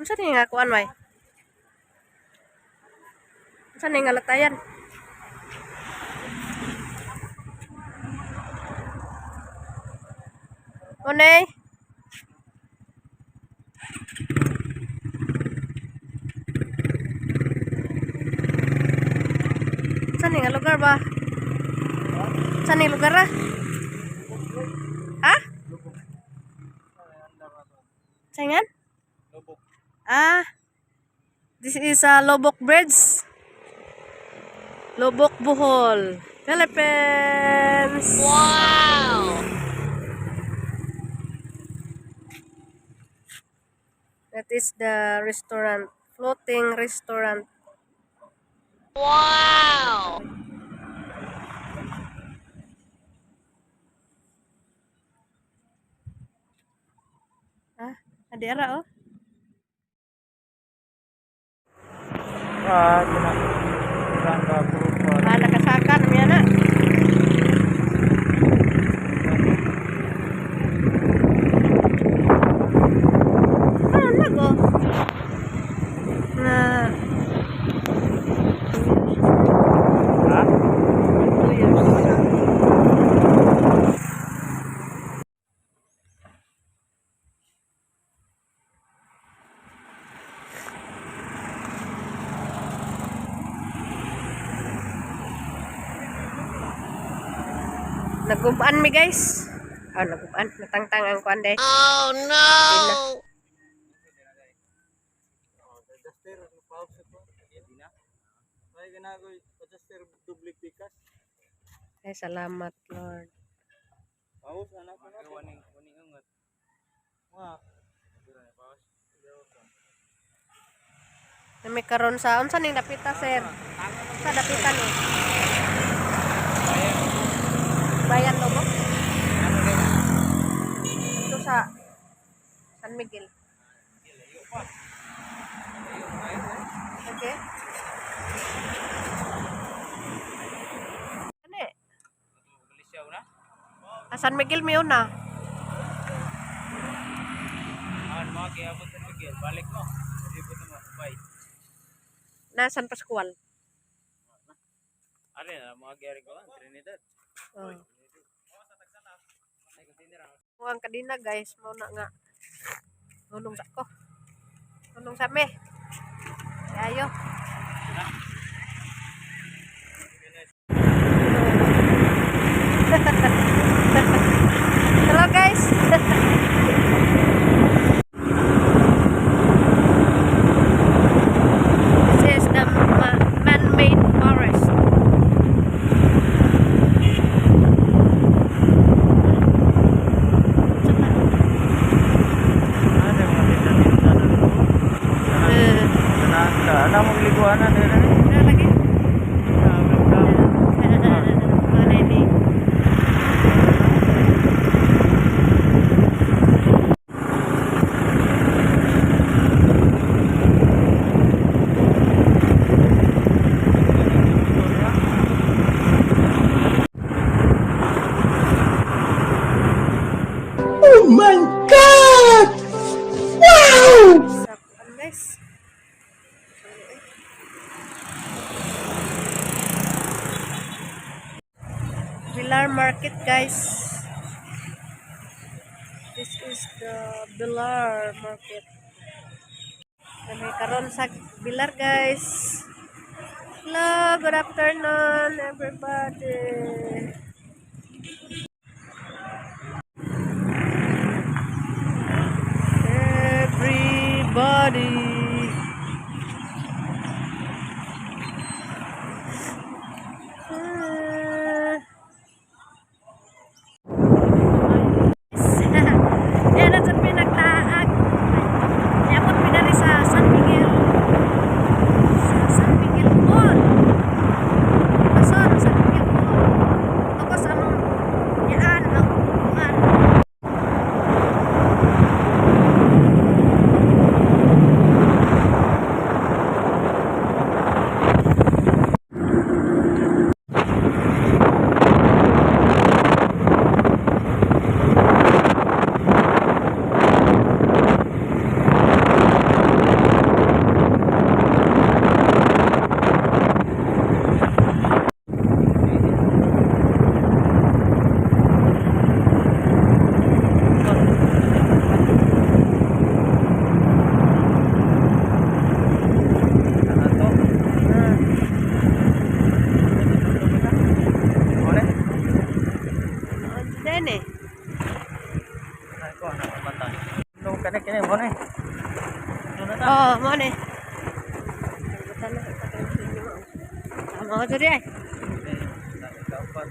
Unsa ni nga kuan way? Unsa ni nga latayan? Unay? Unsa ni nga lugar ba? Unsa ni lugar ah? Ha? Saingan? Lubok. Ah, this is a Lobok Bridge. Lobok, Bohol, Philippines. Wow! That is the restaurant, floating restaurant. Wow! Ah, adi ara oh. Ah, kinang ka grupo. Ah, nakasaka na niya na. Ah, nago. Na Ha? 2 years. Nagubaan mi, guys. Ah, nagubaan. Natangtang ang kuan de. Oh no! Adjuster, paus ko. Hindi na. May ganagoy, adjuster dublik pikas. Ay, salamat, Lord. Paus anak ko na. Waning waning angat. Nga. Paus. Nami karon sa unsa ning dapita, sir? Sa dapita ni? Bayan Lobo? Ito sa San Miguel. Okay. Ano eh? Ah, San Miguel mi una. Ano mga kaya San Miguel, balik mo. Libot mo, bye. Na San Pascual. Ano na mga kaya ko, Trinidad. Oh. Ang kadina, guys, mo na nga. Nulong sa ko. Nulong sa me. Ayo. Hello, guys. This is the man-made forest. Ano mga tinda-tinda na dito? Eh, Ano mong liguanan eh? ano lagi? Ano ini? Oh my God! Wow! Sa kuan, guys. Sorry, eh. Villar Market, guys. This is the Villar Market. Kami karon sa Villar, guys. Hello, good afternoon, everybody. Everybody. Ah. Yan ang sa pinaglaag. Yabot mi diri sa San Miguel. Sa San Miguel Mall. Pasor, San Miguel Mall. Tukos among yaan ang kuan. Oh, mo ni. Butan na ipakita sa inyo. Tama ko diri ay. Kaupat.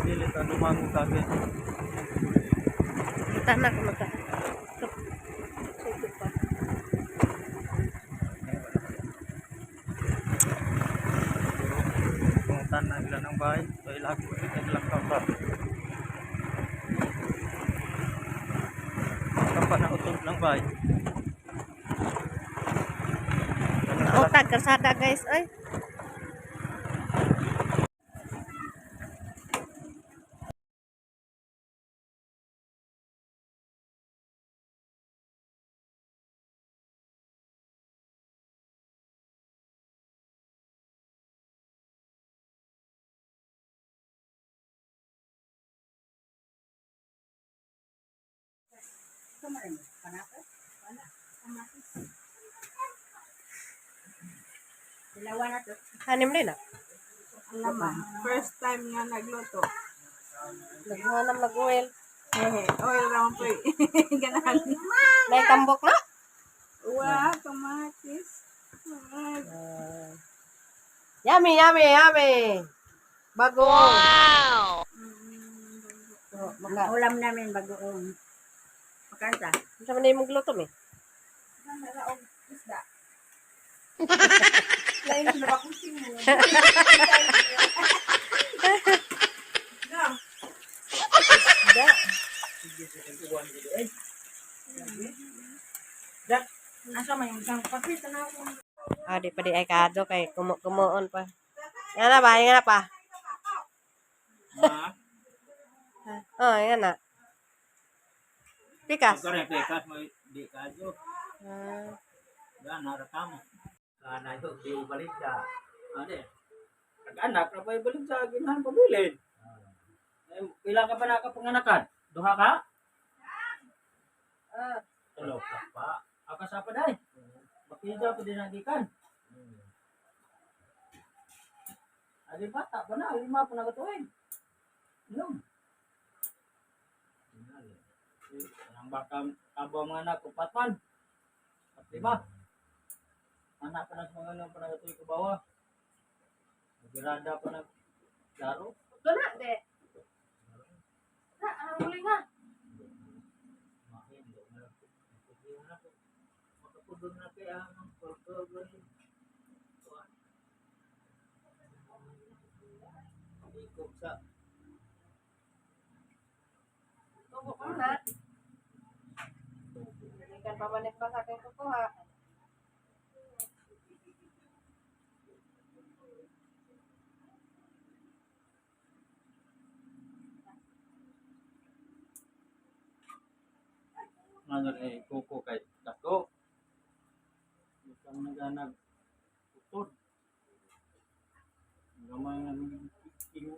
Dili ta lumang kage. Butan na kung magka. Ito pa. Kung tanan nila ng bahay, so ilang ko ilang kaupat. Kapan na utog lang bahay. Utag kalsada, guys, ay. Dalawa na to. Hanim rin ah. First time nga nagluto. Naghanam nag-oil. Eh, oil raw po eh. Ganahan. May tambok na. Wow, kamatis. Alright. Yummy, yummy, yummy. Bagoong. Wow! Oh, Ang maka. ulam namin bagoong. Makanta. Unsa man imong giluto mi? Naraog isda. Lain na ba kung sino? No. Asa may isang pakita na ako. Ah, di pa di ay kado kay kumu-kumuon pa. Nga na ba? Nga na pa. Ha? Oh, nga na. Pikas. Kare pekas mo di kadyo. Ah, Dan harakam. Kana yo di balik sa. Ade. Nag-anak ra pa ibalik sa ginahan pabilin. Eh, pila ka pa nakapanganakan? Duha ka? ah. Tulo ka pa. Aka sa pa dai. Bakija pa din ang gikan. Adi bata pa na, 5 pa na katuig. Yun. Ang baka kabo mga anak, upat man. At 5. Anak pa na sa mga anak pa na katuig kabawa. Girada pa na laro. Doon na, de. Na, ang huli nga. Makapudon na kaya ang pagkagawin. Ikog sa Tubo ko na. Ikan pamanik pa sa aking kukuha. Ano eh, kuko kay dako. Ikaw naganag utod. Gamay nga nung kingo.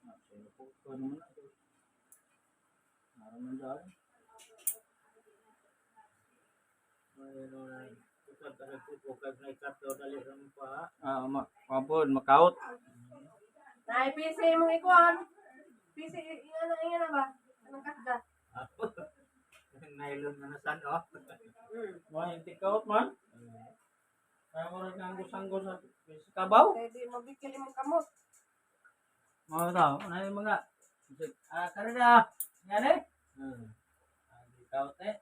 Ah, sino po ko naman na. Naroon dyan. Ah, ma mabod, makaut. Nay, PC mong ikuan. PC, ingan na, ingan na ba? Anong kasda? Nylon na nasan, oh. Mo hindi kaut man. Kaya mo rin ang gusanggo sa kabaw. Kaya di mabikil imong kamot. Mga tao, ano yung mga ah, karina, yan eh. Ah, di kaut eh.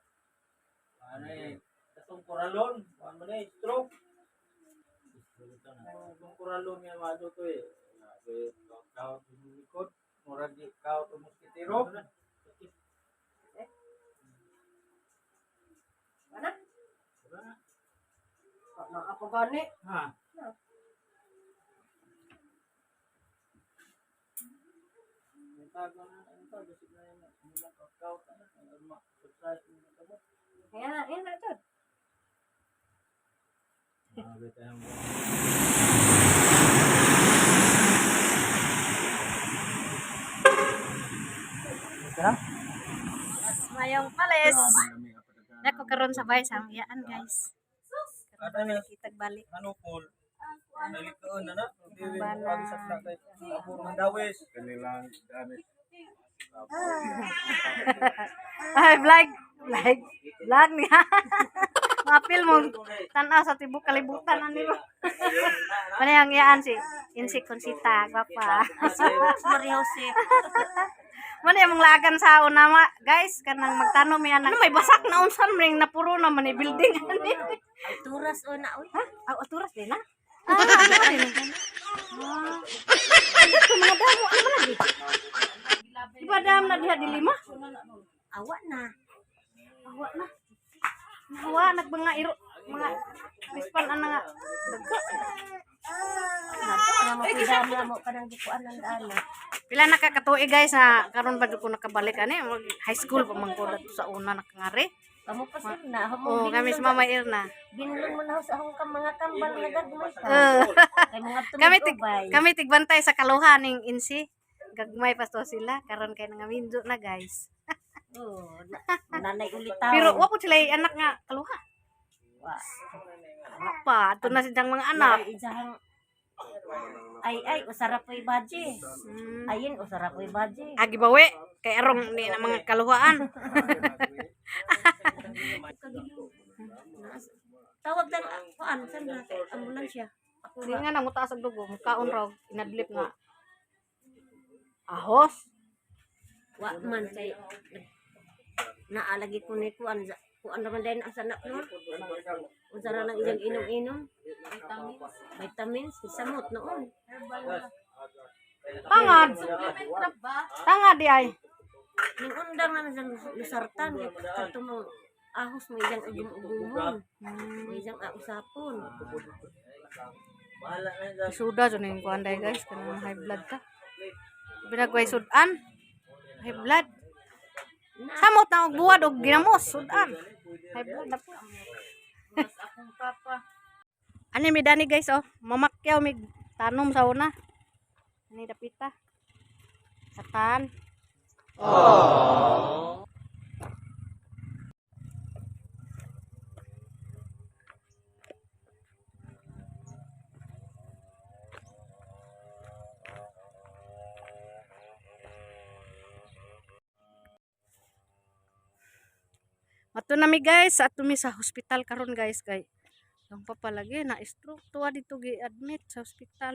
Ano eh, katong kuralon, ano na eh, stroke. Katong kuralon nga mga to eh. Grabe, kaut yung likod. Murag di kaut ang moskitero. Wala? Wala ako gani. Ha? Ang tago na, ang tago, sige na yun. Ano lang, kaut, ano, ano, ma-surprise mo na tamo. Ayan na, ayan na, tod. Grabe tayong buwan. Mayong pales. Nako karon sa bahay sa amyaan, guys. Kada ni Kitag balik. ano Paul? Nalikoon na na. Bana. Labor ng dawis. Kanilang gamit. Ay, vlog. Vlog. Vlog niya. Mga film mo. Tanaw sa tibok kalibutan. Ano ba? Ano yung iyaan si Insi Consita. Gwapa. Maria Jose. Mano yung mga lagan sa una ma. Guys, kanang magtanom yan. Ano may basak na unsan ring napuro na man ni building. Ani. Turas o na oy. Ha? Ah, aturas din na? Ah, ano din? Ah. Ay, dito mga damo. Ano man lagi? Di ba dam na diha dilima? Awa na. Awa na. Awa, nagbanga iro. Mga mispan ana nga. Dagko. Nga mo pidam na mo kanang gikuan ng daan na. Pila na kakatuig guys na karon pa jud ko nakabalik ani high school pa man ko dato sa una nakangari. Kamo pa sir na. Hamo Oh, kami sa Mama Irna. Binlon mo na sa akong mga kambal nga gagmay ka. Eh, Kay mga kami tig tumig-ubay. kami tigbantay sa kaluha ning insi. Gagmay pa to sila karon kay nangaminjo na guys. Oo, nanay ulit tao. Pero wa po sila anak nga kaluha. Wa. Wala pa ato na silang mga anak. Ay, isahang ay ay usara po'y baje. Ayin usara po'y baje. Agi bawi kay arong ni na mga kaluhaan. Tawag lang kuan saan na kay ambulansya. Ako Di nga nangutaas og dugo, mukaon raw inadlip nga. Ahos. wa man kay naalagi ko ni kuan kuan raman dayon ang sanak no. Unsa ra nang iyang inom-inom? Vitamins, samot noon. Tangad. Tangad di ay. Ning undang na sa lusartan kay kadto mo ahos mo iyang ugum-ugumon. Mo iyang ausapon. Bahala na yan. Suda jud ning kuan day guys kanang high blood ka. Binagway sudan. High blood. Samot na og buwad og ginamos sudan. High blood na po. Akong papa. Ani mi dani guys oh, mamakyaw mig tanom sa una. Ani dapita. Satan. Mato na mi guys, ato mi sa hospital karon guys kay ang papalagi na stroke tuwa dito gi-admit sa hospital.